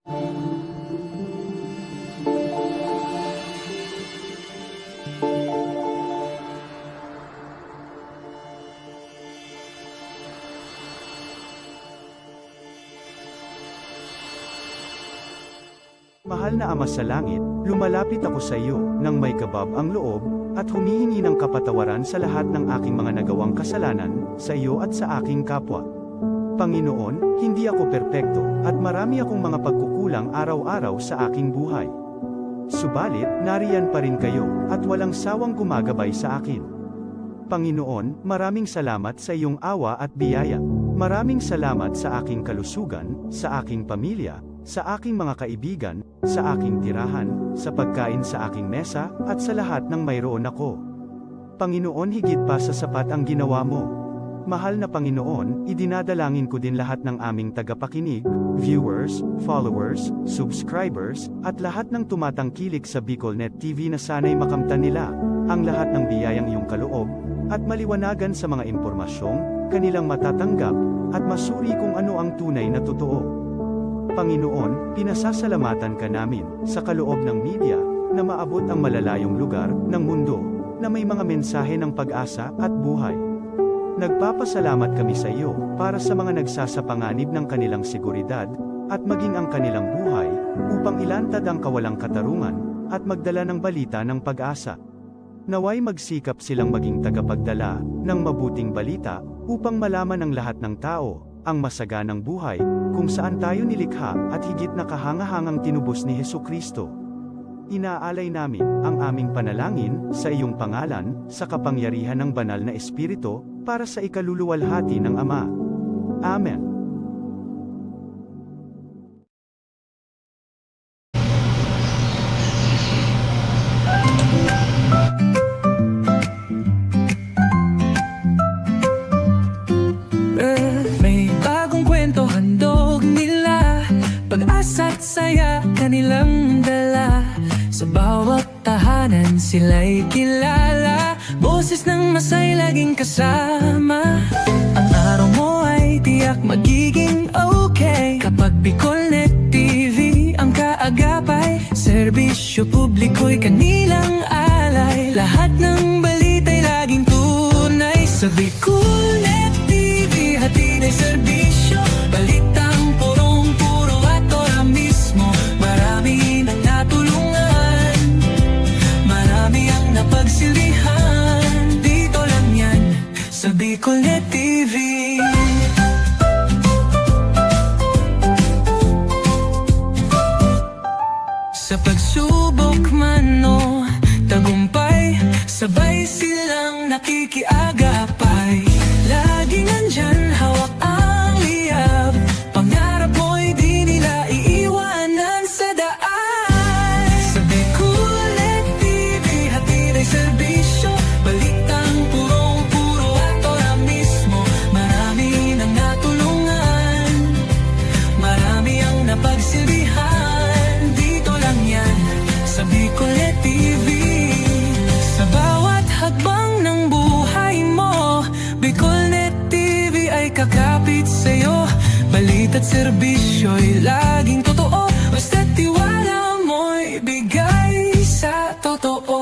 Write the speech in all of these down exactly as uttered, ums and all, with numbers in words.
Mahal na Ama sa Langit, lumalapit ako sa iyo nang may kabab ang loob, at humihingi ng kapatawaran sa lahat ng aking mga nagawang kasalanan, sa iyo at sa aking kapwa. Panginoon, hindi ako perpekto, at marami akong mga pagkukulang araw-araw sa aking buhay. Subalit, nariyan pa rin kayo, at walang sawang gumagabay sa akin. Panginoon, maraming salamat sa iyong awa at biyaya. Maraming salamat sa aking kalusugan, sa aking pamilya, sa aking mga kaibigan, sa aking tirahan, sa pagkain sa aking mesa, at sa lahat ng mayroon ako. Panginoon, higit pa sa sapat ang ginawa mo. Mahal na Panginoon, idinadalangin ko din lahat ng aming tagapakinig, viewers, followers, subscribers, at lahat ng tumatangkilik sa BicolNet T V na sana'y makamtan nila ang lahat ng biyayang iyong kaloob, at maliwanagan sa mga impormasyong kanilang matatanggap, at masuri kung ano ang tunay na totoo. Panginoon, pinasasalamatan ka namin sa kaloob ng media na maabot ang malalayong lugar ng mundo na may mga mensahe ng pag-asa at buhay. Nagpapasalamat kami sa iyo para sa mga nagsasapanganib ng kanilang seguridad at maging ang kanilang buhay upang ilantad ang kawalang katarungan at magdala ng balita ng pag-asa. Naway magsikap silang maging tagapagdala ng mabuting balita upang malaman ng lahat ng tao ang masaganang buhay kung saan tayo nilikha at higit na kahangahangang tinubos ni Jesu-Cristo. Inaalay namin ang aming panalangin sa iyong pangalan, sa kapangyarihan ng Banal na Espiritu, para sa ikaluluwalhati ng Ama. Amen. May bagong kwento handog nila, pag-asa at saya kanilang dala. Sa bawat tahanan sila'y kilala, boses ng masay laging kasama. Ang araw mo ay tiyak magiging okay kapag BicolNet T V ang kaagapay. Serbisyo publiko'y kanilang alay, lahat ng balita'y laging tunay. Sa BicolNet T V, hatid ay serbisyo, balitang purong-puro at ora mismo. Marami nang natulungan, marami ang napagsilbihan. Dito lang yan, sa BicolNet T V. Sa pagsubok man o tagumpay, sabay silang nakikiagapay. Laging nandyan, hawak ang liyab, pangarap mo'y di nila iiwanan sa daan. Sa BicolNet T V, hatid ay serbisyo, balitang purong-puro at ora mismo. Marami nang natulungan, marami ang napagsilbihan. Dito lang yan, sa BicolNet T V. Sa bawat hakbang ng buhay mo, BicolNet T V ay kakapit sa'yo. Balita't serbisyo'y laging totoo, basta't tiwala mo'y bigay sa totoo.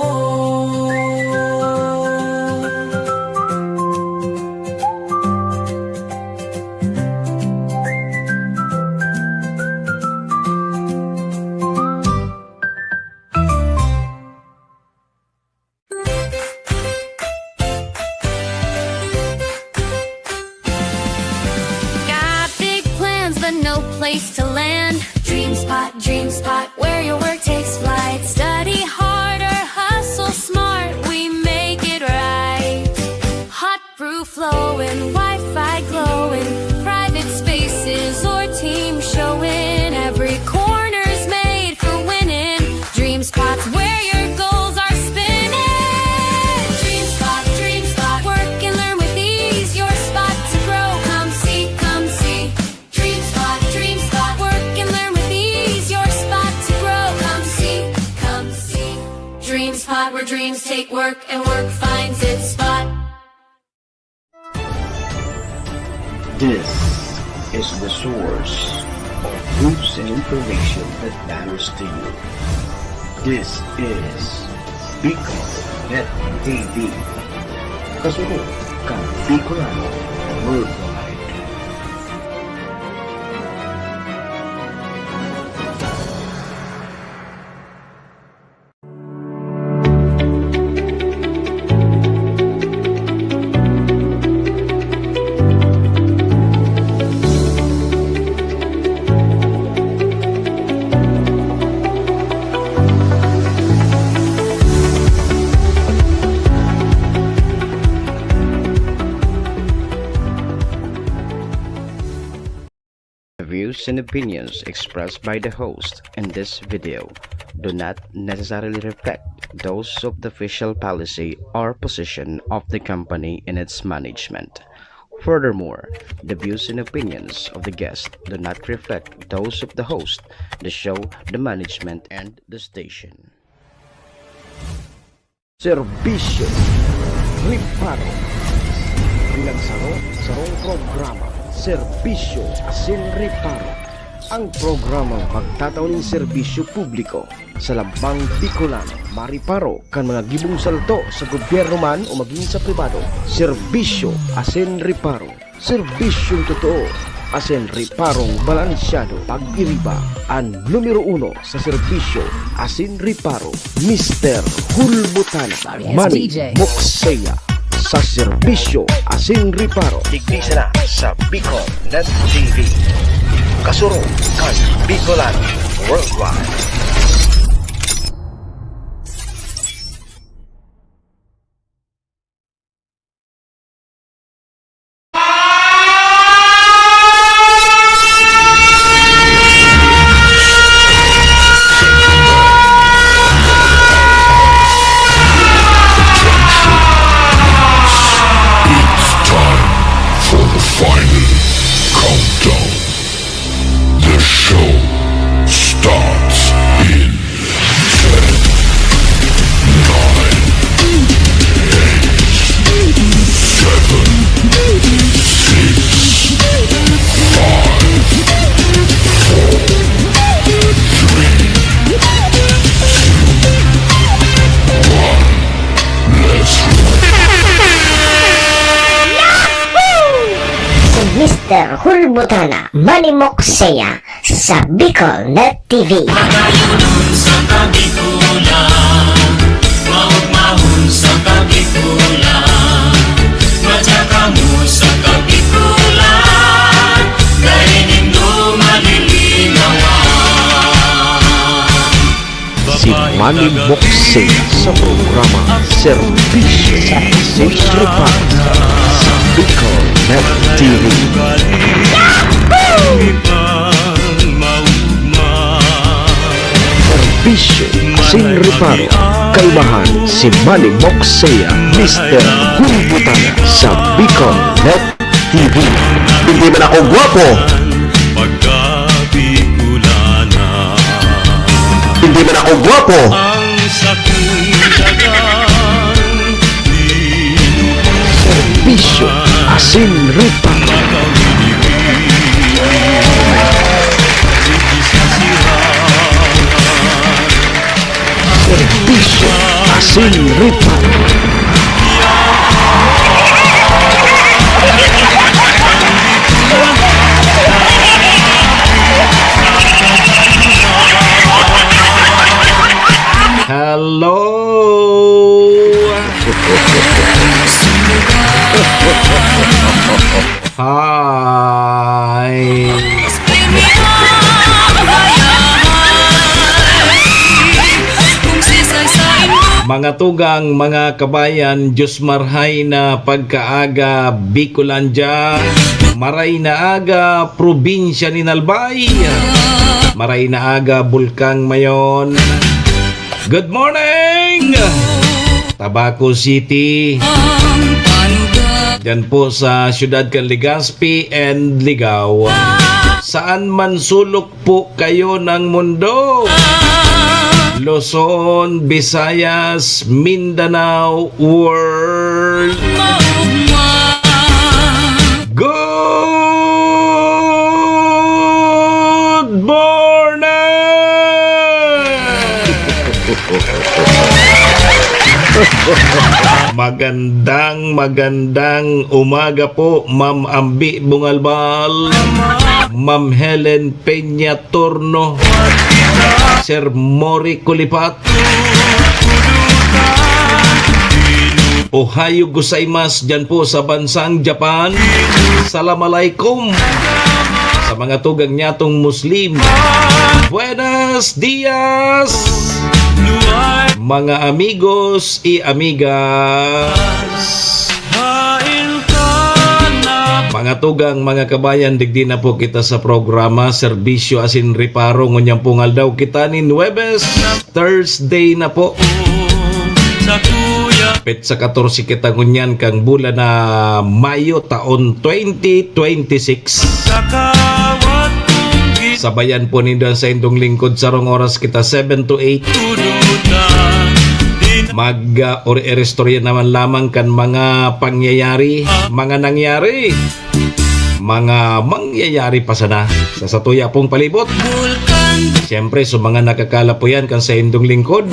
Got big plans, but no place to land. DreamSpot, DreamSpot, where your work takes flight. Study hard or hustle smart, we make it right. Hot brew flowing, Wi-Fi glowing, private spaces or team showing. Every corner's made for winning. DreamSpot's where your goals are spinning. DreamSpot, DreamSpot, work and learn with ease. Your spot to grow. Come see, come see. DreamSpot, DreamSpot, work and learn with ease. Your spot to grow. Come see, come see. DreamSpot, where dreams take work and work finds its spot. This is The Source. News and information that matters to you. This is Bicol Net T V. Kasunod kan Bicolano Worldwide. The views and opinions expressed by the host in this video do not necessarily reflect those of the official policy or position of the company in its management. Furthermore, the views and opinions of the guest do not reflect those of the host, the show, the management, and the station. Serbisyo Reparo. Bilang saro, sarong programa, Serbisyo asin Reparo. Ang programang magtatao nin serbisyo publiko sa lambang Bicolano, mariparo kan mga gibong salto sa gobyerno man o magin sa pribado. Serbisyo asin Reparo. Serbisyong totoo asin reparong balansyado. Pag-iriba, an numero uno sa serbisyo asin reparo, Mister Hulbutana. Yes, Manny D J. Moksea, sa serbisyo asin reparo. Digdi sana sa Bicol Net T V. Kasurog kan Bicolano Worldwide. It's time for the final countdown. The show starts in ten, nine, eight, seven, six, five, four, three, two, one. Let's roll. Si Mister Hulbutana, Manny Moksea, sa Bicol Net T V. Pagayunon sa Kabikulan, maugmahon sa Kabikulan, madya kamo sa Kabikulan, dai nindo malilinawan. Si Manny Moksea sa programa Serbisyo sa Centro Bank sa Bicol Net T V. Serbisyo asin reparo, kalmahan si Manny Moksea, Mister Hulbutana sa Bicol Net T V. Hindi man ako gwapo. Hindi man ako gwapo. Serbisyo asin reparo. Serbisyo asin reparo. Hello! Hi! Mga tugang, mga kabayan, Diyos marhay na pagkaaga, Bicolandia. Maray na aga, probinsya nin Albay. Maray na aga, Bulkang Mayon. Good morning! Tabaco City. Diyan po sa siyudad kan Legazpi and Ligao. Saan man sulok po kayo ng mundo. Luzon, Visayas, Mindanao, world. Good Magandang, magandang umaga po, Ma'am Ambi Bungalbal, Ma'am Helen Peña Torno, Sir Mori Kulipat. Ohayo gozaimasu dyan po sa bansang Japan. Salam alaikum sa mga tugang nyatong Muslim. Buenos dias, mga amigos y amigas. Mga tugang, mga kabayan, digdi na po kita sa programa, serbisyo asin reparo. Ngunyan pong aldaw kita nin Huwebes, Thursday na po. Petsa katorse kita ngunyan kang bulan na Mayo, taon twenty twenty-six. Sabayan po nindo an saindong lingkod, sarong oras kita, seven to eight. Mag, ah, or-, iristorya naman lamang kan mga pangyayari, mga nangyari, mga mangyayari pa sana sa satuya pong palibot. Siyempre, sa mga nakakala po yan kan saindong lingkod.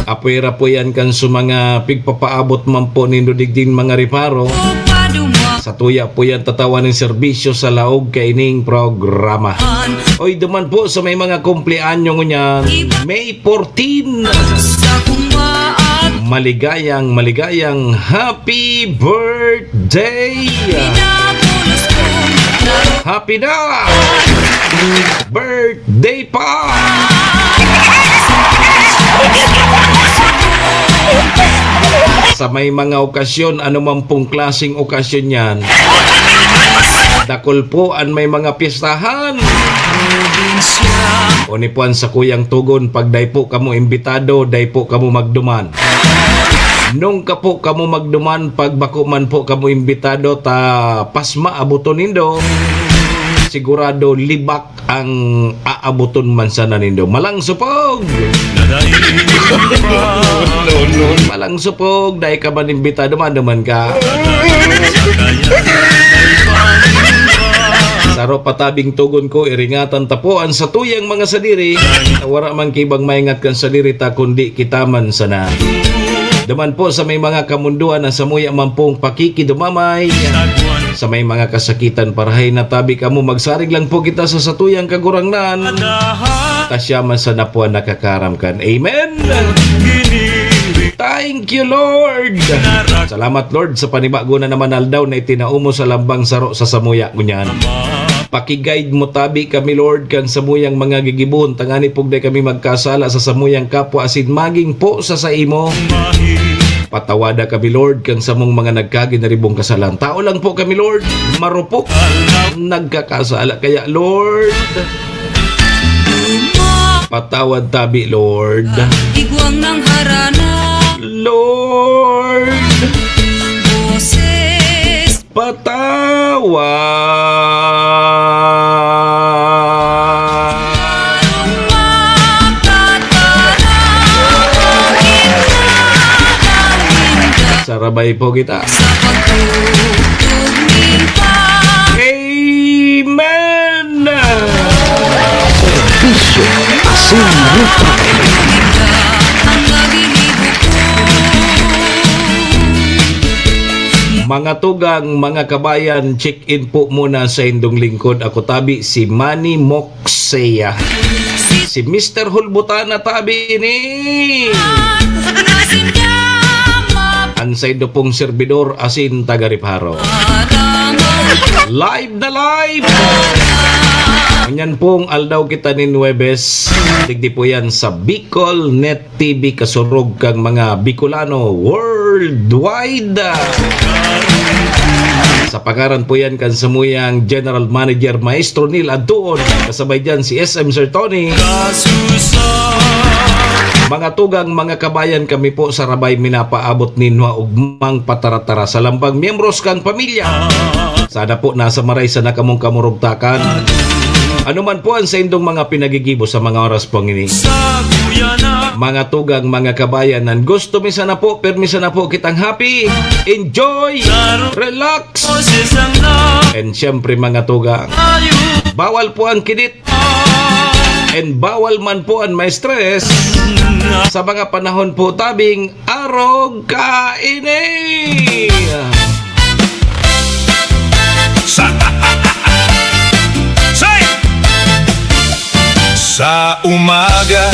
Apwera po yan kan sa mga pigpapaabot man po nindo digding mga reparo. Satuya po yan tatawan nin serbisyo sa laog kaining programa. Oy, duman po sa may mga kumpleanyo ngunyan, May fourteen. Maligayang, maligayang happy birthday! Happy na! Birthday pa! Sa may mga okasyon, anuman pong klaseng okasyon yan, dakul po an may mga piyestahan. Uni po an sakuyang tugon, pag dai po kamo imbitado, dai po kamo magduman. Nung ka po kamo magduman, pag bako man po kamo imbitado, ta pasma aboton nindo, sigurado libak ang aaboton man sana nindo. Malang supog! Malang supog, dai ka man imbitado, maduman ka. Saro pa tabing tugon ko, iringatan ta po an satuyang mga sadiri, na wara man kibang maingat kan sadiri ta, kundi kita man sana. Duman po sa may mga kamundoan na samuya man pong pakikidumamay, sa may mga kasakitan, parahay na tabi kamo, magsarig lang po kita sa satuyang Kagurangnan. Ta siya man sana po an nakakaram kan. Amen! Thank you, Lord! Salamat, Lord, sa panibago na naman aldaw na itinao mo sa lambang saro sa samuya ngunyan. Paki-guide mo tabi kami, Lord, kan samuyang mga gigibohon, tangani pugday kami magkasala sa samuyang kapwa asin magin po sa saimo. Patawada kami, Lord, kan samong mga nagkaginaribong kasalan. Tao lang po kami, Lord, marupok, nagkakasala. Kaya, Lord, patawad tabi, Lord. Igwang ng harana. Lord. Boses. Patawad. Sarabay po kita. Amen! Serbisyo asin ruta. Mga tugang, mga kabayan, check-in po muna sa indong lingkod. Ako tabi, si Manny Moksea. Si Mister Hulbutana tabi ini. An saindo pong serbidor asin taga Reparo. Live na live! Ngunyan pong aldaw kita nin Huwebes. Digdi po yan sa Bicol Net T V, kasurog kang mga Bicolano worldwide. Sa pangaran po yan kan samuyang General Manager, Maestro Neil Adtuon, kasabay dyan si S M Sir Tony. Mga tugang, mga kabayan, kami po sa Rabay minapaabot nin maugmang pataratara sa lambang miyembros kan pamilya. Sana po nasa maray sana kamong kamurugtakan. Ano man po ang saindong mga pinagigibo sa mga oras pong ini. Mga tugang, mga kabayan, nan gusto mi sana po, pirmi sana po kitang happy, enjoy, relax, and syempre, mga tugang, bawal po ang kinit. And bawal man po ang ma-stress sa mga panahon po tabing arog kaini. Sa, sa, sa umaga,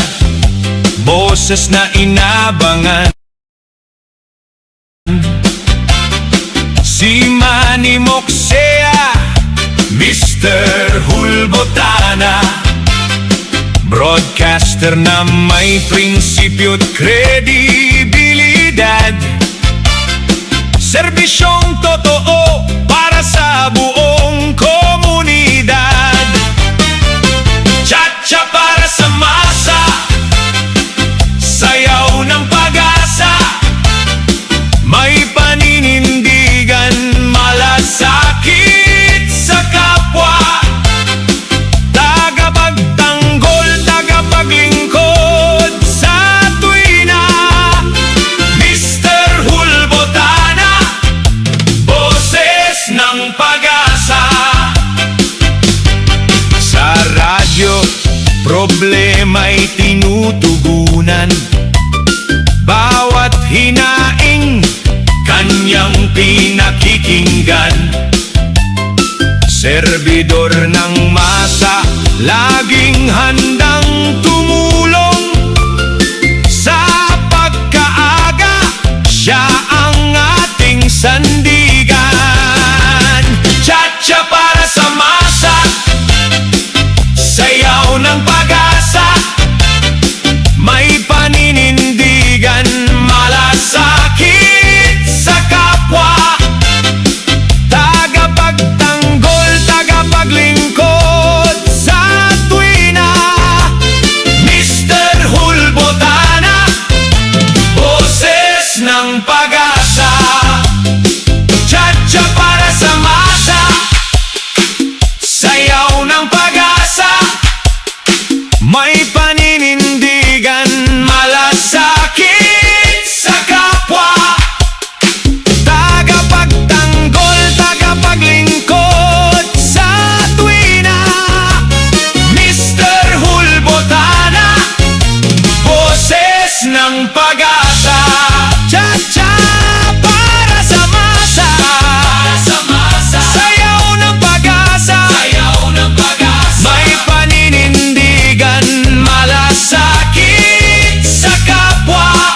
boses na inabangan. Si Manny Moksea, Mister Hulbotana, broadcaster na may prinsipyo at kredibilidad. Serbisyong totoo para sa buong komunidad. Cha-cha para sa masa, sayaw ng pag-asa. May paninindigan, malasakit sa kapwa. Tagapagtanggol, tagapaglingkod sa tuwina. Mister Hulbotana, boses ng pag-asa. Sa radyo, problema'y tinutugunan. Bawat hinaing, kanyang pinakikinggan. Serbidor ng masa, laging handang tumulong. Sa pagkaaga, siya ang ating sandigan. Cha-cha para sa masa, sayaw ng pag-asa. May paninindigan, malasakit sa kapwa. Tagapagtanggol, tagapaglingkod sa tuwina. Mister Hulbotana, boses ng pag-asa. Cha-cha para sa masa, sayaw ng pag-asa. May paninindigan, malasakit sa kapwa. Tagapagtanggol, tagapaglingkod sa tuwina. Mister Hulbotana, boses ng pag-asa. Cha-cha para sa masa. Para sa masa. Sayaw ng pag-asa. Sayaw ng pag-asa. May paninindigan, malasakit sa kapwa.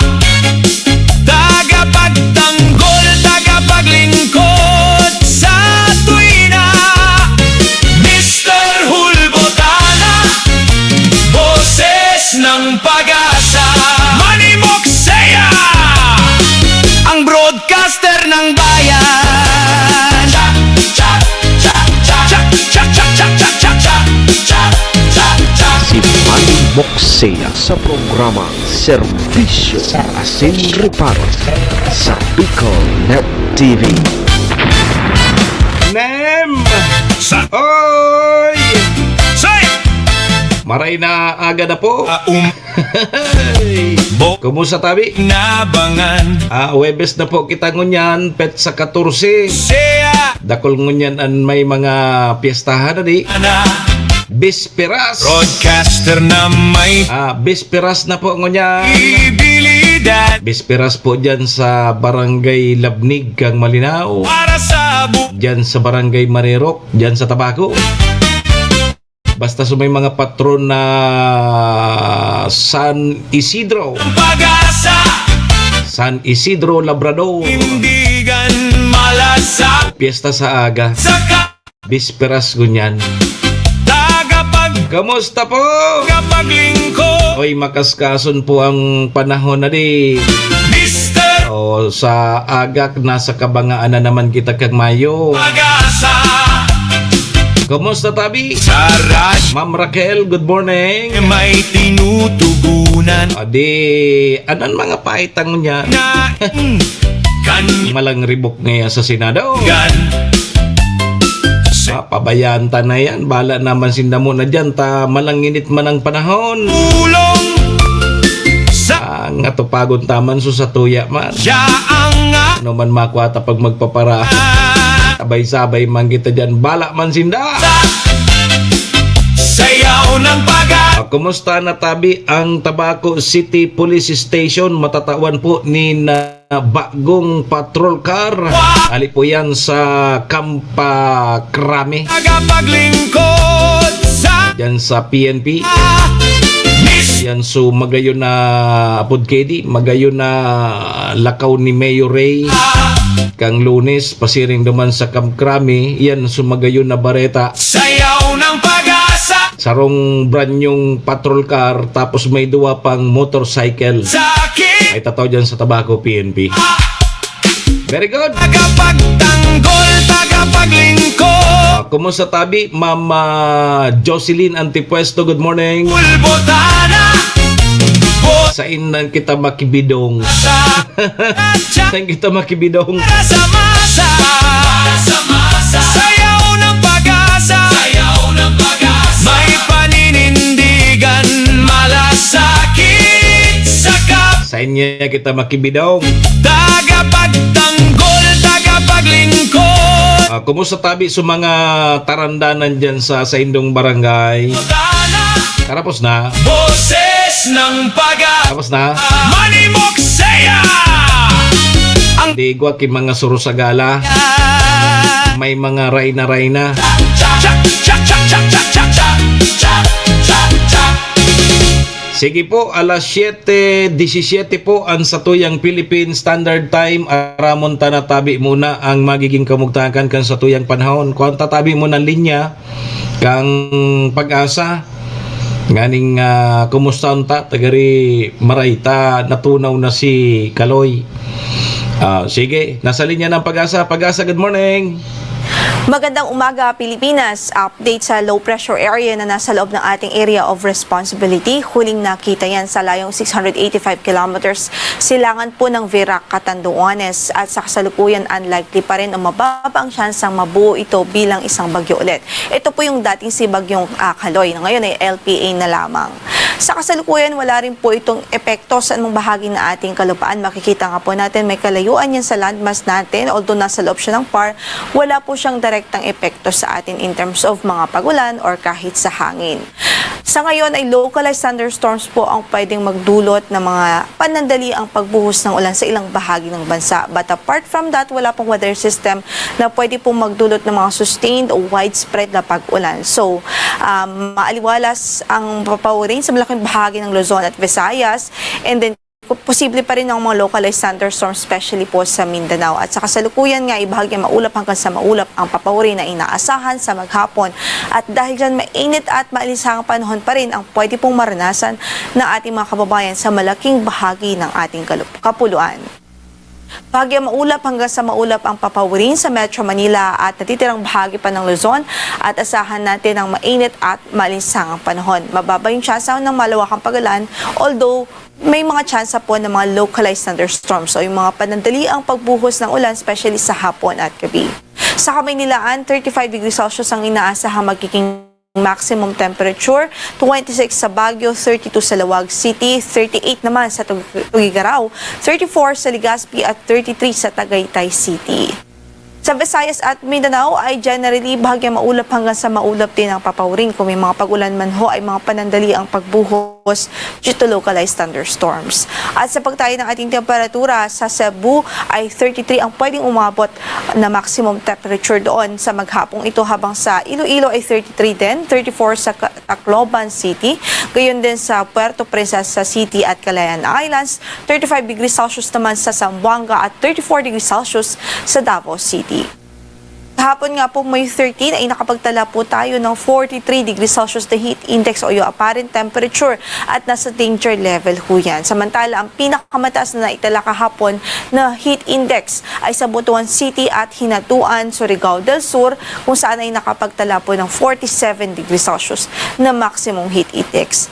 Tagapagtanggol, tagapaglingkod sa tuwina. Mister Hulbotana, boses ng pag-asa. Manny Moksea, ang broadcaster ng bayan. Si Manny Moksea sa programa Serbisyo asin Reparo sa Bicol Net T V. Nem! Sa Oy! Say! Maray na aga na po. Ah, um. Hey! Bo- Kumusta tabi? Nabangan. Ah, Huwebes na po kita ngunyan, petsa katorse. Sea! Dakul ngunyan an may mga pyestahan na di. Ana. Bisperas. Broadcaster na may Ah, bisperas na po ngunyan. Ibilidad. Bisperas po dyan sa Barangay Labnig kang Malinao. Para sa bu- Dyan sa Barangay Marirok, dyan sa Tabaco. Basta sa may mga patron na San Isidro. Pag-asa. San Isidro Labrador. Tindigan, malasa. Piyesta sa aga. Sa ka- Bisperas ngunyan. Tagapag- Kamusta po? Tagapaglingkod. Oy, makaskason po ang panahon na di. Mister. O, sa agak, nasa kabangaan na naman kita kang Mayo. Pag-asa. Kumusta, tabi? Sa rad- Ma'am Raquel, good morning. May tinutugunan. Adi, anan mga paitang niya? Na, kan- Malang ribok ngaya sa Senado. Gan. Ah, pabayaan ta na yan. Bala naman sinda mo na dyan. Ta malanginit man ang panahon. Pulong sa Ah, nga tupagon taman so satuya man. Siya ang nga- Ano man makwa ta pag magpapara. Sabay-sabay man kita dyan. Bala man sinda. Sa- Sayaw ng paga- Kumusta na tabi ang Tabaco City Police Station? Matatawan po ni na bagong patrol car. Ali po yan sa Kampa Krami. Tagapaglingkod sa Yan sa P N P. Yan so magayon na apod kedi, magayon na lakaw ni Mayor Ray. Kang Lunes, pasiring duman sa Kamkrami, yan so magayon na bareta. Sayaw ng pag-asa. Sarong brand new patrol car, tapos may duwa pang motorcycle. Sa akin. Ay tataw dyan sa Tabaco, P N P. Very good. Tagapagtanggol, tagapaglingkod. Ah, kumusta tabi, Ma'am, ah, Jocelyn Antipuesto? Good morning. Bulbotana. Sa inang kita makibidong. Sa Saan kita makibidong? Masa-masa. Masa-masa. Sayaw ng pag-asa. Sayaw ng pag-asa. May paninindigan, malasakit sa kap- Saan niya kita makibidong? Tagapagtanggol, tagapaglingkod. Ah, kumusta tabi sa mga tarandanan dyan sa, sa indong barangay? Tarapos na. Boses ng pag-asa. Tapos na. Manimok saya! Ang Digwa ki mga surusagala. May mga rayna-rayna. Chak, chak, chak. Sige po, alas siyete disisiete po ang satuyang Philippine Standard Time. Aramon ta na tabi muna ang magiging kamugtakan kan satuyang panahon. Kuwan ta tabi muna linya kang Pag-asa. Nganing, ah, kumusta unta? Tagari maray ta natunaw na si Kaloy. Ah, sige, nasa linya ng Pag-asa. Pag-asa, good morning. Magandang umaga, Pilipinas. Update sa low pressure area na nasa loob ng ating area of responsibility. Huling nakita yan sa layong six hundred eighty-five kilometers silangan po ng Virac, Catanduanes. At sa kasalukuyan, unlikely pa rin o mababa ang tsansang mabuo ito bilang isang bagyo ulit. Ito po yung dating si Bagyong, ah, Kaloy, na ngayon ay L P A na lamang. Sa kasalukuyan, wala rin po itong epekto sa anumang bahagi ng ating kalupaan. Makikita nga po natin, may kalayuan yan sa landmass natin. Although nasa loob siya ng par, wala po siyang direktang epekto sa atin in terms of mga pag-ulan or kahit sa hangin. Sa ngayon ay localized thunderstorms po ang pwedeng magdulot ng mga panandaliang pagbuhos ng ulan sa ilang bahagi ng bansa. But apart from that, wala pong weather system na pwede pong magdulot ng mga sustained o widespread na pag-ulan. So, um, maaliwalas ang papawirin sa malaking bahagi ng Luzon at Visayas, and then posible pa rin ang mga localized thunderstorms, especially po sa Mindanao. At sa kasalukuyan nga, bahagya maulap hanggang sa maulap ang papawirin na inaasahan sa maghapon. At dahil dyan, mainit at maalinsangang panahon pa rin ang pwede pong maranasan ng ating mga kababayan sa malaking bahagi ng ating kalup-, kapuluan. Bahagya maulap hanggang sa maulap ang papawirin sa Metro Manila at natitirang bahagi pa ng Luzon, at asahan natin ang mainit at maalinsangang panahon. Mababa yung tsansa ng malawakang pag-ulan, although may mga tsansa po ng mga localized thunderstorms o yung mga panandaliang pagbuhos ng ulan, especially sa hapon at gabi. Sa Kamaynilaan, thirty-five degrees Celsius ang inaasahang magiging maximum temperature, twenty-six sa Baguio, thirty-two sa Laoag City, thirty-eight naman sa Tug-, Tuguegarao, thirty-four sa Legazpi at thirty-three sa Tagaytay City. Sa Visayas at Mindanao ay generally bahagya maulap hanggang sa maulap din ang papawirin. Kung may mga pag-ulan man ho, ay mga panandaliang pagbuhos due to localized thunderstorms. At sa pagtayo ng ating temperatura, sa Cebu ay thirty-three ang pwedeng umabot na maximum temperature doon sa maghapong ito, habang sa Iloilo ay thirty-three din, thirty-four sa Ka-, Tacloban City, gayon din sa Puerto Princesa City at Calayan Islands, thirty-five degrees Celsius naman sa Zamboanga at thirty-four degrees Celsius sa Davao City. Kahapon nga po, May thirteen, ay nakapagtala po tayo ng forty-three degrees Celsius na heat index o yung apparent temperature at nasa danger level ho yan. Samantala, ang pinakamataas na naitala kahapon na heat index ay sa Butuan City at Hinatuan, Surigao del Sur, kung saan ay nakapagtala po ng forty-seven degrees Celsius na maximum heat index.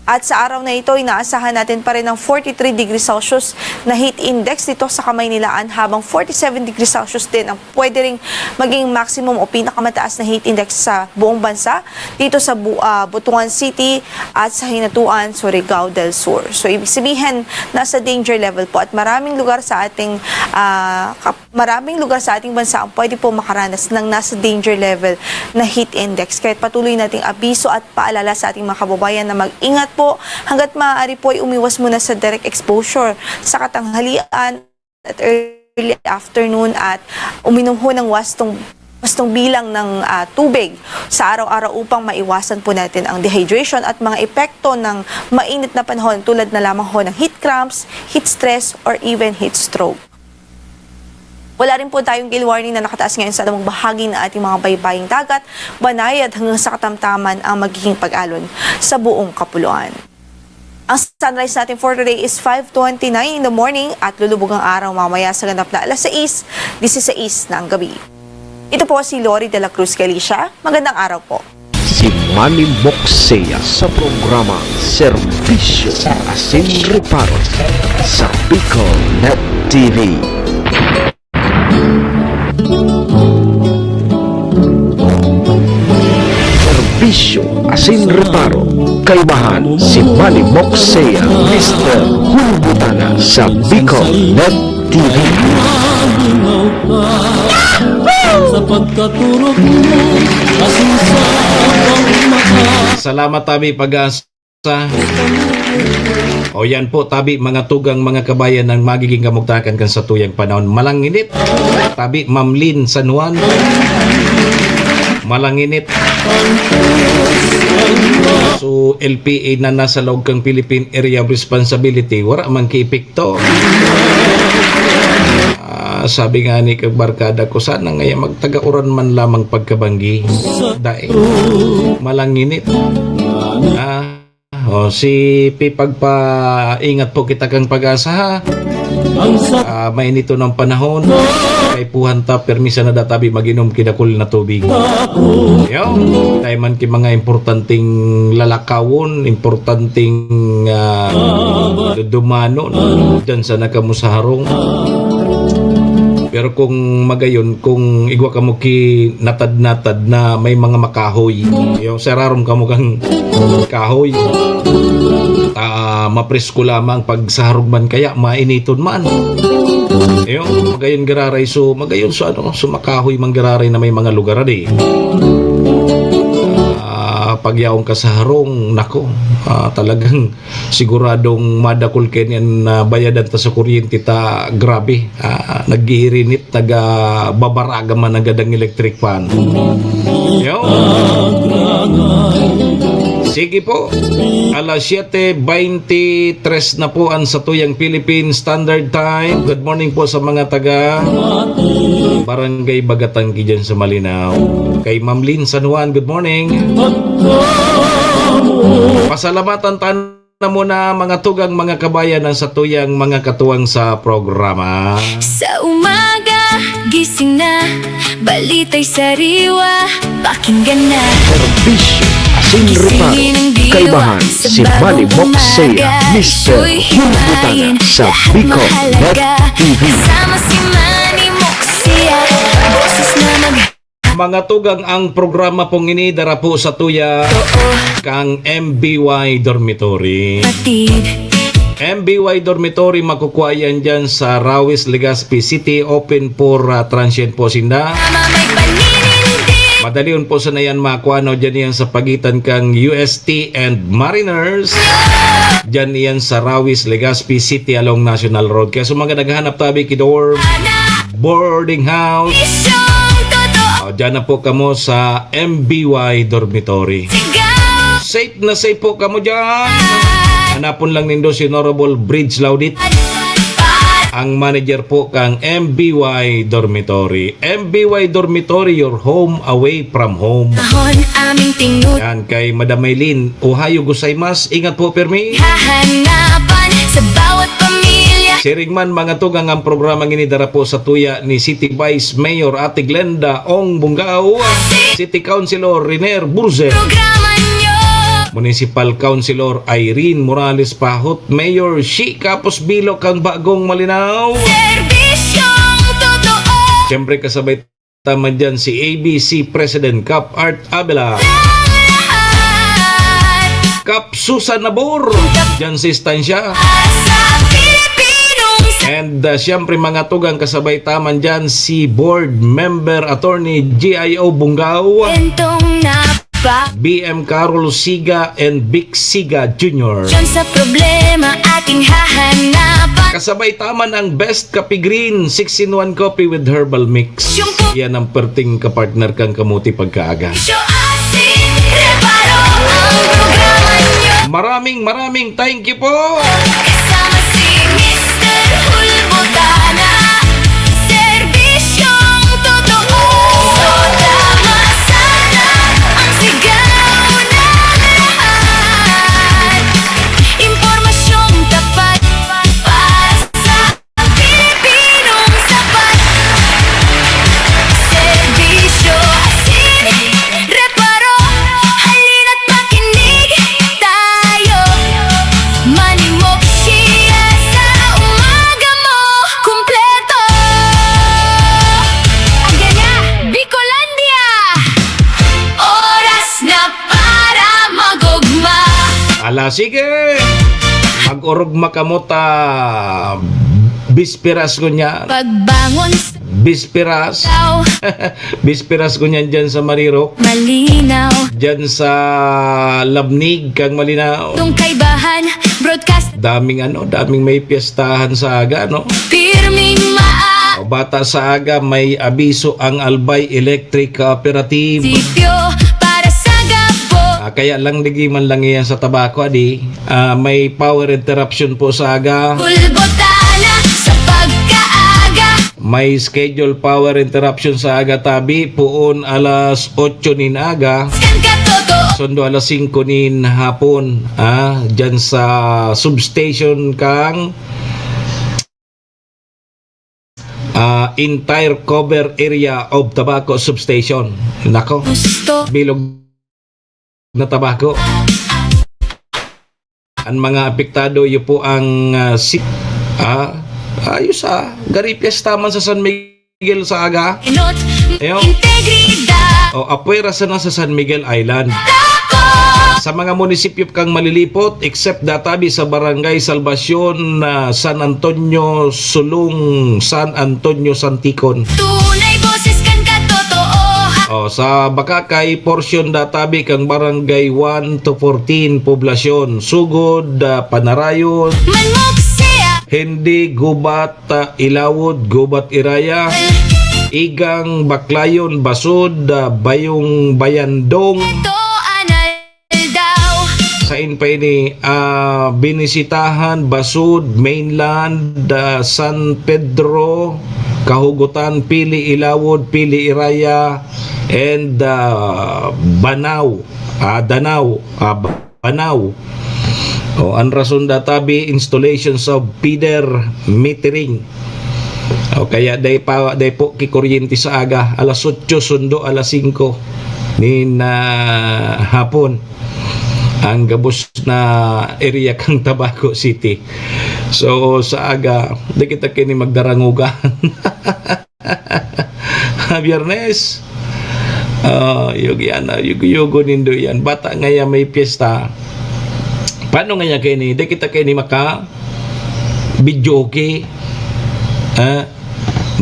At sa araw na ito, inaasahan natin pa rin ang forty-three degrees Celsius na heat index dito sa Kamaynilaan, habang forty-seven degrees Celsius din ang pwede ring maging maximum o pinakamataas na heat index sa buong bansa, dito sa Bu-, ah, Butuan City at sa Hinatuan, Surigao del Sur. So, ibig sabihin, nasa danger level po at maraming lugar sa ating, ah, kap-, maraming lugar sa ating bansa ang pwede po makaranas ng nasa danger level na heat index. Kaya patuloy nating abiso at paalala sa ating mga kababayan na mag-ingat po. Hanggat maaari po ay umiwas muna sa direct exposure sa katanghalian at early afternoon at uminom ho ng wastong, wastong bilang ng, ah, tubig sa araw-araw upang maiwasan po natin ang dehydration at mga epekto ng mainit na panahon, tulad na lamang ho ng heat cramps, heat stress, or even heat stroke. Wala rin po tayong gale warning na nakataas ngayon sa anumang bahagi ng ating mga baybaying dagat, banayad hanggang sa katamtaman ang magiging pag-alon sa buong kapuluan. Ang sunrise natin for today is five twenty-nine in the morning at lulubog ang araw mamaya sa ganap na alas sais, disisais na ang gabi. Ito po si Lori de la Cruz Galicia. Magandang araw po. Si Manny Moxea sa programa Serbisyo Asin Reparo sa Bicol Net T V. Serbisyo Asin Reparo, kaimahan si Manny Moxea, Mister Hulbutana sa Bicol Net T V. Sa pagkaturog mo, asin sa pagmamahal. Salamat tabi pag-asa. O yan po, tabi mga tugang, mga kabayan, ang magiging kamugtakan kan satuyang panahon. Malanginit. Tabi, Mamlin, San Juan. Malanginit. So, L P A na nasa laog kang Philippine Area of Responsibility, wala man kiipikto. Ah, sabi nga ni kag barkada ko, sana ngaya magtaga-uran man lamang pagkabanggi. Dai. Malanginit. Ah, o, si Pi, pagpaingat po kita kang pag-asa, ha? Ah, mainiton ang panahon. Kaipuhan ta, permisa na databi mag-inom kidakul na tubig. Yo, tayo man ki mga importanteng lalakawon, importanteng, ah, dudumanon. Diyan sana kamo sa harong. Pero kung magayon, kung igwa kamo ki natad-natad na may mga makahoy, yo, sararom kamo kang kahoy. Ah, mapresko lamang pag sa harog man kaya mainiton man. Yo, magayon giraray so, magayon so ano, so makahoy man giraray na may mga lugar adi. Ah, pag yaon ka sa harong, nako, ah, talagang siguradong madakul kaini an, ah, bayadan ta sa kuryente ta, grabe. Ah, nag-iirinit, nagbabaraga man nanggad ang electric fan. Yo. Sige po. Alas siyete beintitres na po an satuyang Philippine Standard Time. Good morning po sa mga taga Barangay Bagatanggi diyan sa Malinao. Kay Ma'am Lynn San Juan, good morning. Pasalamatan ta na muna, mga tugang, mga kabayan, ang satuyang mga katuwang sa programa. Sa umaga, gising na, balita'y sariwa, pakinggan na. Serbisyo, asin reparo, kaibahan si Manny Moxea, Mister Hulbutana sa Bicol Net T V. Kasama si Manny Moxea, boses na mag- Mga tugang, ang programa pong ini dara po sa tuya kang M B Y Dormitory. Patid, M B Y Dormitory, makukuha yan dyan sa Rawis, Legazpi City. Open for, ah, transient po sinda. tama may paninindi. Madali yun po sana yan makuha, no? Dyan yan sa pagitan kang U S T and Mariners. Dyan yan sa Rawis, Legazpi City along National Road. Kaya sa mga naghahanap tabi ki dorm, boarding house, Isyong totoo, o, dyan na po kamo sa M B Y Dormitory. sigaw. Safe na safe po kamo dyan. Hanapon lang nindo si Honorable Bridge Laudit, ang manager po kang M B Y Dormitory. M B Y Dormitory, your home away from home. Ahon aming tinuthahan, Yan, kay Madam Maylin, Ohayo gozaimasu. Ingat po, Permi. hahanapan sa bawat pamilya. Siring man, mga tugang, ang programang ini dara po sa tuya ni City Vice Mayor Ate Glenda Ong Bungao, City Councilor Riner Burze. Programa nyo. Municipal Councilor Irene Morales Pahot, Mayor Shi Kapos Bilo kang Bagong Malinao. Serbisyong totoo. Siyempre, kasabay ta man dyan si A B C President Kap Art Abela. Kap Susan Nabor, dyan sa Estancia. And, uh, siyempre, mga tugang, kasabay ta man dyan si Board Member Attorney G I O Bungao. B M Carol Siga and Vic Siga Junior. Kasabay ta man ang Best Coffee Green, six-in-one coffee with herbal mix. Yan ang perting kapartner kang kamuti pagkaaga. Maraming, maraming thank you po. Ala, sige. Mag-orog makamot, ah, bisperas ngunyan. Bisperas. Bisperas ngunyan dyan sa Marirok. Dyan sa Labnig kang Malinao. Daming ano, daming may piyestahan sa aga, no? O, bata sa aga, may abiso ang Albay Electric Cooperative. Ah, kaya lang, digi man lang iyan sa Tabaco, adi. Ah, may power interruption po sa aga. May schedule power interruption sa aga tabi, poon alas otso nin aga. Sundo alas singko nin hapon, ah, dyan sa substation kang ah, entire cover area of Tabaco Substation. Nako, bilog na Tabaco. Ang mga apektado, iyo po ang, ah, si-, ah, ayos, ah. Gari piyesta man sa San Miguel sa aga. Ayo. O, apwera sana sa San Miguel Island. Sa mga munisipyo kang malilipot, except databi sa Barangay Salvacion, ah, San Antonio, Sulong, San Antonio, Santicon. Tunay boses kan katotoohan. O, sa Bacacay, portion databi kang Barangay one to fourteen, Poblacion, Sugod, ah, Panarayon, Manmok siya. Hindi, Gubat, ta Ilawod, Gubat Iraya, Igang, Baclayon, Basud, ah, Bayong, Bayandong. Sain pa ini, ah, Binisitahan, Basud, Mainland, ah, San Pedro, Kahugutan, Pili, Ilawod, Pili, Iraya, and, ah, Banao, ah, Danao, ah, Banao. O, ang rason databi, installations of feeder metering. O, kaya dai pa, dai po kikuryente sa aga, alas otso sundo alas singko nin, ah, hapon, ang gabos na area kang Tabaco City. So, sa aga, di kita kini magdarangugan. Biyernes. Ah, yugi ana, yugo-yugo nindo yan. Bata ngaya may piyesta. Paano ngaya kaini? Di kita kaini maka-videoke. Ah,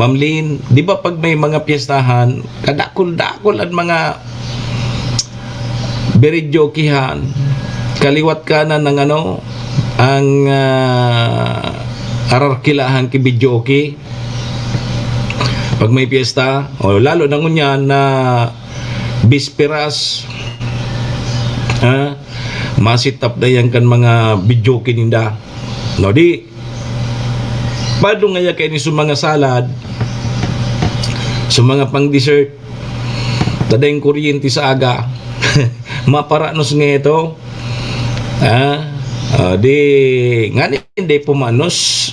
Ma'am Lynn, di ba pag may mga piyestahan, kadakul-dakul ang mga videokehan, kaliwat kanan ng ano, ang, ah, ararkilahan ki videoke. Pag may piyesta, o lalo na ngunyan na bisperas, ha, ma-set up na yan kan mga videoke ninda. No, di, padong ngaya kaini sa mga salad, sa mga pang-dessert, ta daing kuryente sa aga. Maparanos nga ito. Ah, ah, di, ngani hindi pumanos,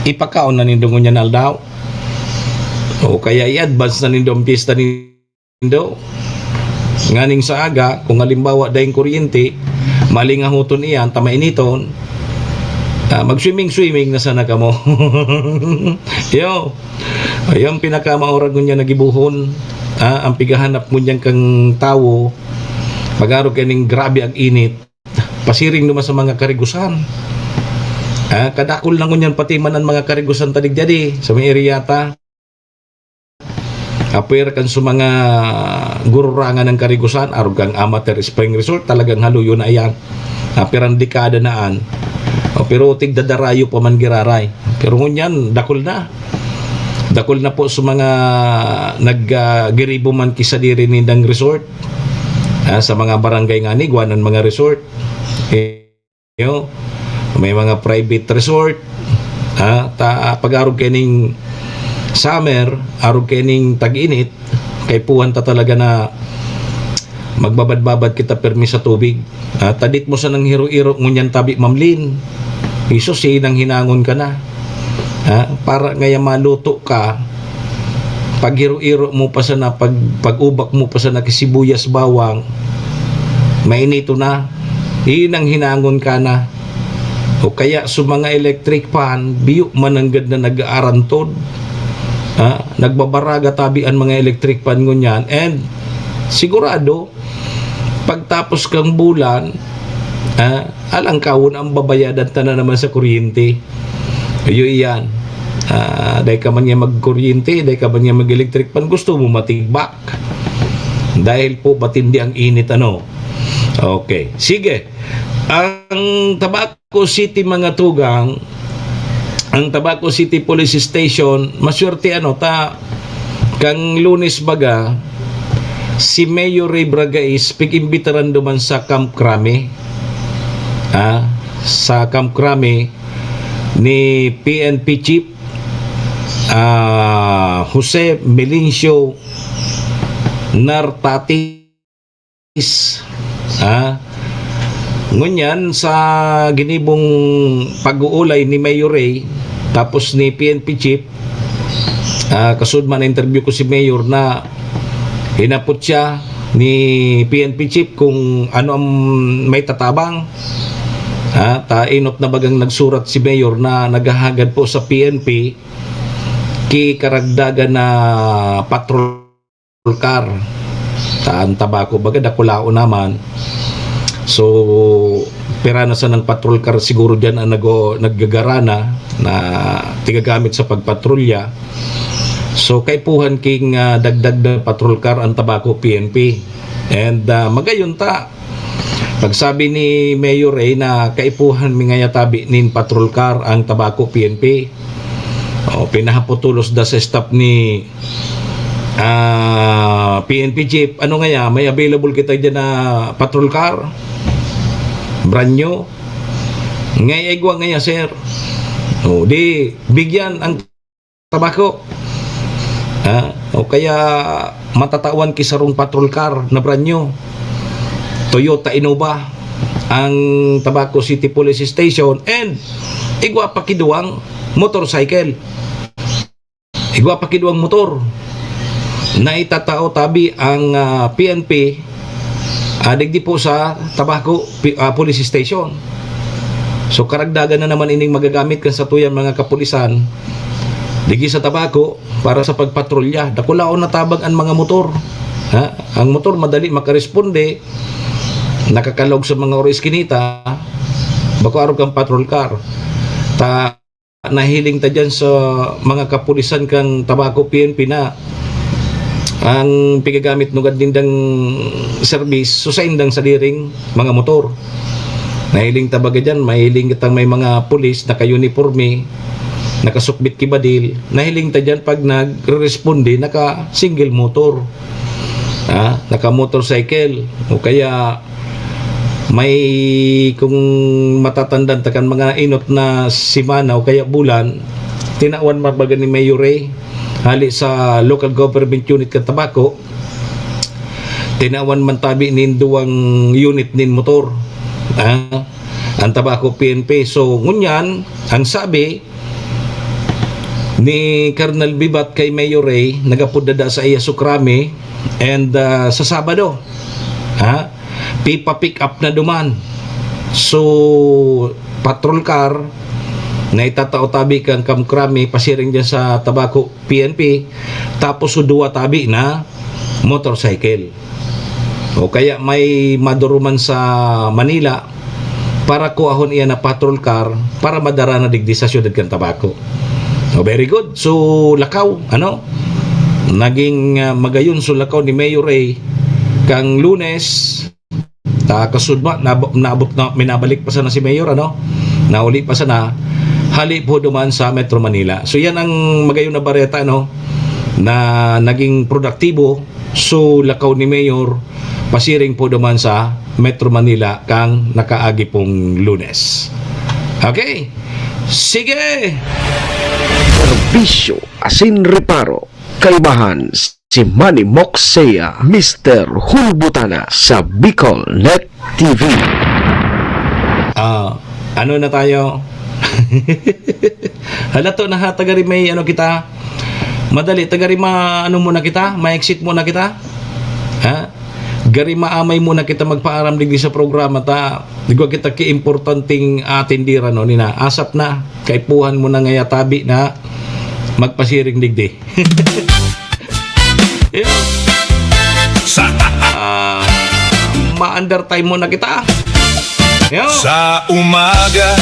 ipakaon na nindo ngunyan aldaw. O kaya i-advance na nindo ang piyesta nindo. Nganing sa aga, kung halimbawa, daing kuryente, malingahoton iyan, ta mainiton, ah, mag-swimming-swimming na sana kamo. Yo, ayan pinakamaorag ngunyan na gibohon, ah, ang pighahanap ngunyan kang tawo, pag-arog kaning grabe ang init, pasiring naman sa mga karigusan. Ah, kadakol na ngunyan pati man ang mga karigusan ta digdi sa may area ta. Apwera kan sa mga gururangan ng karigusan, arog kang Amateur Spring Resort, talagang haluyo na iyan. Ah, pirang dekada na an. O, pero tigdadarayo pa man giraray. Pero ngunyan, dakol na. Dakol na po sa mga nag, ah, giribo man ki sadiri nindang resort. Ah, sa mga barangay ngani, igwa nan mga resort. Eh, yo, may mga private resort. Ah, ta, pag-arog kaining summer, arog kaining tag-init, kaipuhan ta talaga na magbabad-babad kita pirmi sa tubig. Ah, tadit mo sanang hiro-iro ngunyan tabi, Ma'am Lynn. Iso, sinang hinangon ka na. Ah, para ngaya maluto ka, paghiro-iro mo pa sana, pag, pag-ubak mo pa sana ki sibuyas, bawang, mainiton na. Inang hinangon ka na. O kaya sa mga electric fan, biyo man nanggad na nag-aarantod. Ha? Nagbabaraga tabi an mga electric fan ngunyan. And sigurado, pagtapos kang bulan, ah, alangkawon ang babayadan ta na naman sa kuryente. Iyo iyan. Ah, dai ka man niya magkuryente, dai ka man niya mag-electric fan, gusto mo matigbak. Dahil po matindi ang init, ano? Okay. Sige. Ang Tabaco City, mga tugang, ang Tabaco City Police Station, maswerte ano, ta, kang Lunes baga, si Mayor Ray Bragais pig-imbitaran duman sa Camp Crame. Ah, sa Camp Crame ni P N P Chief, ah, Jose Melencio Nartatis. Ah, ngunyan sa ginibong pag-uulay ni Mayor Ray, tapos ni P N P Chief, ah, kasud man na-interview ko si Mayor na hinapot siya ni P N P Chief kung ano ang may tatabang. Ah, ta inot na bagang nagsurat si Mayor na naghahagad po sa P N P ki karagdagan na patrol car. Ta an Tabaco baga dakulaon naman. So, pira na sanang patrol car siguro diyan ang nago-, naggagarana na tigagamit sa pagpatrolya. So, kaipuhan king, ah, dagdag na patrol car ang Tabaco P N P. And, ah, magayon ta, pagsabi ni Mayor Ray na kaipuhan mi ngaya tabi nin patrol car ang Tabaco P N P. O, pinahaputulos da sa staff ni, ah, P N P Chief, ano ngaya, may available kita diyan na patrol car? Brand new? Ngaya igwa ngaya, sir. O, di, bigyan ang Tabaco. Ah, o kaya matatawan ki sarong patrol car na brand new. Toyota Innova ang Tabaco City Police Station and igwa pa ki duwang motorcycle. Igwa pa ki duwang motor na itatao tabi ang, ah, P N P, ah, digdi po sa Tabaco pi-, ah, Police Station. So, karagdagan na naman ining magagamit kan satuyang mga kapulisan digdi sa Tabaco para sa pagpatrolya. Dakulaon na tabang an mga motor. Ha? Ang motor madali makaresponde, nakakalaog sa mga oro iskinita, bako arog kang patrol car. Ta nahiling ta diyan sa mga kapulisan kan Tabaco P N P na ang pigagamit nugad nindang serbis, so saindang sadiring mga motor. Nahiling ta baga diyan, mahiling kitang may mga pulis naka-uniporme, nakasukbit ki badil. Nahiling ta diyan pag nagre-responde, naka-single motor. Ah, naka-motorcycle. O kaya may, kung matatandaan ta kan mga inot na semana o kaya bulan, tinawan man baga ni Mayor Ray, hali sa local government unit kan Tabaco, tinawan man tabi nin duwang unit nin motor. Ah, ang Tabaco P N P. So, ngunyan, ang sabi ni Colonel Bibat kay Mayor Ray, nagapod na da sa iya sukrami, and, ah, sa Sabado, ha? pipa-pick up na duman. So, patrol car na itatao tabi kan Kamkrami pasiring dyan sa Tabaco P N P, tapos so duwa tabi na motorcycle. O kaya may maduruman sa Manila para kuahon iyan na patrol car para madara na digdi sa siyudad kan Tabaco. O, very good. So, lakaw, ano? Naging, ah, magayon so lakaw ni Mayor Ray kang Lunes. Ta kasudma, nab-, naabot na, minabalik pa sana si Mayor, ano? Nauli pa sana, hali po duman sa Metro Manila. So, yan ang magayon na bareta, no? Na naging produktibo. So, lakaw ni Mayor, pasiring po duman sa Metro Manila kang nakaagi pong Lunes. Okay. Sige! Serbisyo asin reparo. Kaibahan si Manny Moxea, Mister Hulbutana sa Bicol Net T V. Ah, ano na tayo? Hala to, naha, tagari may ano kita. Madali, tagari ma-, ano muna kita? Ma-exit muna kita? Ha? Gari maamay muna kita magpaaram digdi sa programa ta. Di ko kita ki importanteng atindiran, no, nina. Asap na. Kaipuhan mo na ngaya tabi na magpasiring digdi. Yo. Sa Ah, ma-undertime mo na kita. Yo. Sa umaga,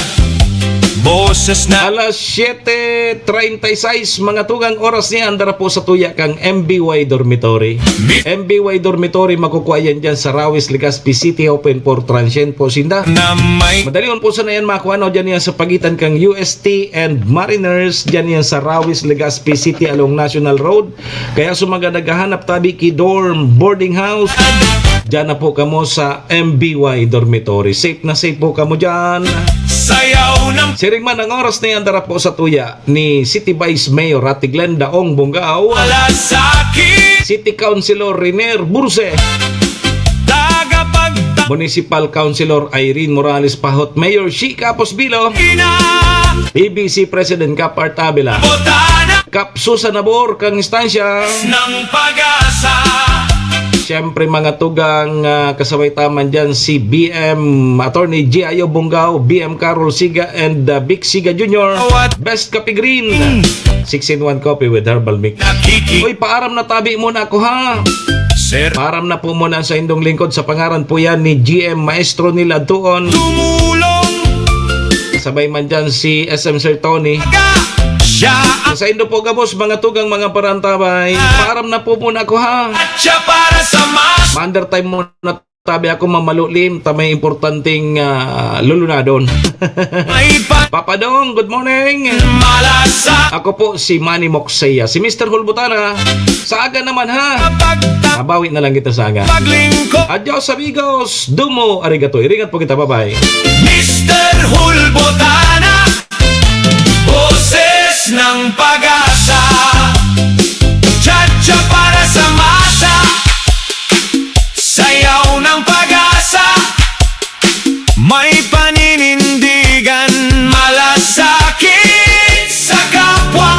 boses na Alas siyete treinta y seis, mga tugang, oras niya, andara po sa tuya kang M B Y Dormitory. Mi- M B Y Dormitory, makukuha yan dyan sa Rawis, Legazpi City, open for transient po sinda. Na may Madali on po sana yan makuha, no, dyan yan sa pagitan kang U S T and Mariners, dyan yan sa Rawis, Legazpi City along National Road. Kaya sa mga naghahanap tabi ki dorm, boarding house, dyan na po kamo sa M B Y Dormitory. Safe na safe po kamo dyan. Sayaw ng Siring man ang oras na yan, dara po sa tuya ni City Vice Mayor Ate Glenda Ong Bongao, Malasakit. City Councilor Renier Burse, Tagapagta- Municipal Councilor Irene Morales Pahot, Mayor Shi Capos Bilo, Ina. P B C President Cap Art Avila, Botana. Cap Susan Nabor kang instansya. Ng pag-asa. Siyempre, mga tugang, ah, kasabay taman dyan si B M Attorney G I O Bongao, B M Carol Siga, and, ah, Vic Siga Junior. What? Best Coffee Green. Mm. Six-in-one coffee with herbal mix. Nakiki- Uy, paaram na tabi muna ako, ha? Sir. Paaram na po muna sa indong lingkod. Sa pangaran po yan ni G M Maestro Nila Tuon. Tumulong. Kasabay man dyan si S M Sir Tony. Siya ang Sa indo po gabos, mga tugang, mga parantabay. Paaram na po muna ako, ha? At siya para sa mas Mander time muna tabi ako, mamalulim, ta may importanteng, ah, lulunadon. May pa- Papa Dong, good morning. Malasa. Ako po si Manny Moxea, si Mister Hulbutana. Sa aga naman, ha? Kapag ta- Nabawi na lang kita sa aga. Paglingkod. Adios, amigos. Dumo, arigato. Iringat po kita. Bye-bye. Mister Hulbutana. Boses ng pag-asa. Cha-cha para sa masa. Sayaw ng pag-asa. May paninindigan, malasakit sa kapwa.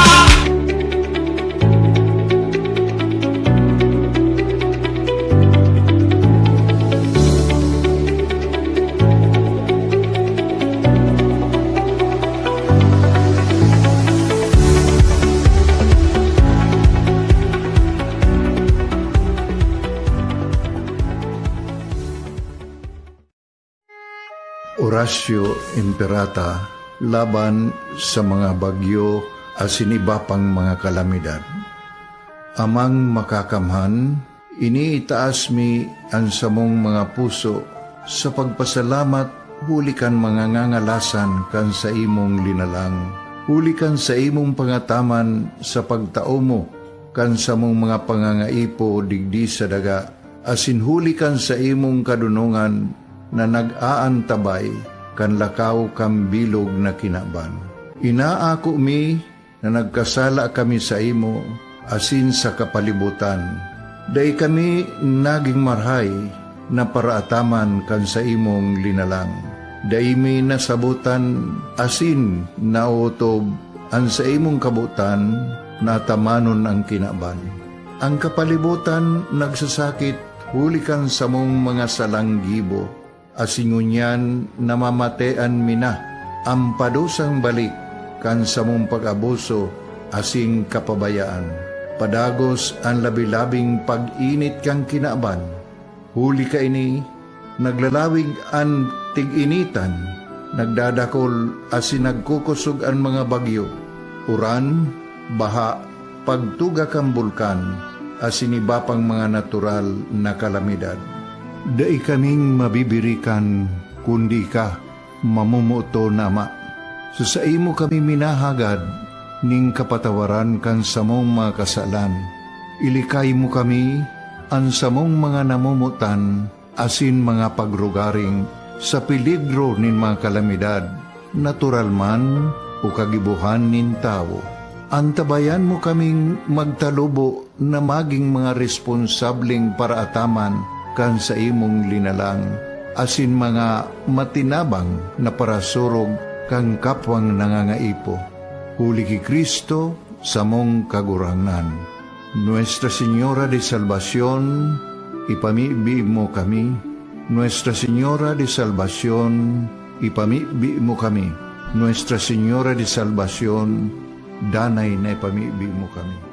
Oratio Imperata laban sa mga bagyo asin iba pang mga kalamidad. Amang Makakamhan, iniitaas mi an samong mga puso sa pagpasalamat huli kan mga ngangalasan kan saimong linalang, huli kan saimong pangataman sa pagtao mo kan samong mga pangangaipo digdi sa daga, asin huli kan saimong kadonongan na nag-aantabay kan lakaw kan bilog na kinaban. Inaako mi na nagkasala kami saimo asin sa kapalibotan. Dai kami nagin marahay na paraataman kan saimong linalang. Dai mi nasabotan asin naotob an saimong kabotan na atamanon an kinaban. An kapalibotan nagsasakit huli kan samong mga salang gibo, asin ngunyan namamatean mi na an padusang balik kan samong pag-abuso asin kapabayaan. Padagos an labi-labing pag-init kan kinaban. Huli kaini, naglalawig an tig-initan, nagdadakol asin nagkukosog an mga bagyo, uran, baha, pagtuga kan bulkan, asin iba pang mga natural na kalamidad. Dai kaming mabibirikan, kundi ika, mamomoton na Ama. Sa saimo kami minahagad nin kapatawaran kan samong mga kasalan. Ilikay mo kami, an samong mga namomotan, asin mga pagrugaring sa peligro nin mga kalamidad, natural man o kagibohan nin tawo. Antabayan mo kaming magtalubo na magin mga responsableng paraataman kan saimong linalang, asin mga matinabang na parasurog kan kapwang nangangaipo. Huli ki Cristo, samong Kagurangnan. Nuestra Señora de Salvacion, ipamibi mo kami. Nuestra Señora de Salvacion, ipamibi mo kami. Nuestra Señora de Salvacion, danay na ipamibi mo kami.